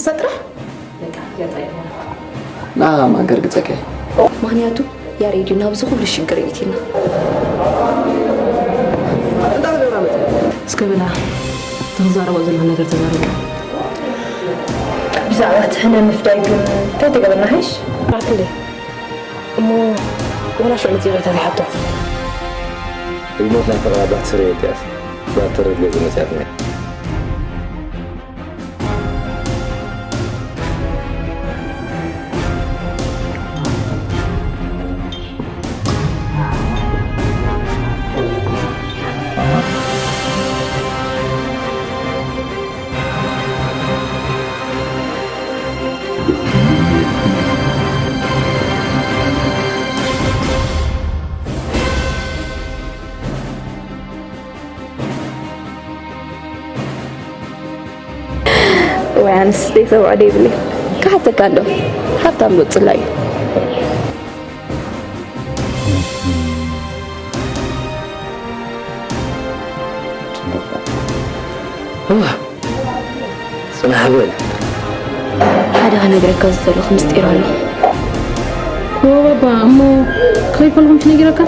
ሰጥራሕ በቃ ገጻ ይሆናል። ንዓኻ ማን ከርግጸካ እዩ? ምኽንያቱ ያሬድ እዩ ናብዚ ኩሉ ሽግር የእቲና። እስከ ብላ፣ ትዛረቦ ዘለኹ ነገር ተዛረቡ። ብዛዕባ እቲ ሕነ ምፍዳይ ግን እንታይ ተገበርና ሓይሽ? ኣክንደይ እሞ ወላ ሽዑ መጽእ ይቕሬታ ዘይሓቶ። ብሞት ናይ ፍቕራ ባት ስርየት እያስ ባት ተረድገ ዝመጽያትና። ወይ ኣንስ ዘይሰብዖ ደይብለይ። ክሓተካ እንዶ። ሃብታም ዶ ጽላዩ? ጽናሕ በል። ሓደ ክነግረካ ዝደለኹ ምስጢር ኣሎ። ኦ ባባ፣ እሞ ከይፈልኹም ትነግረካ?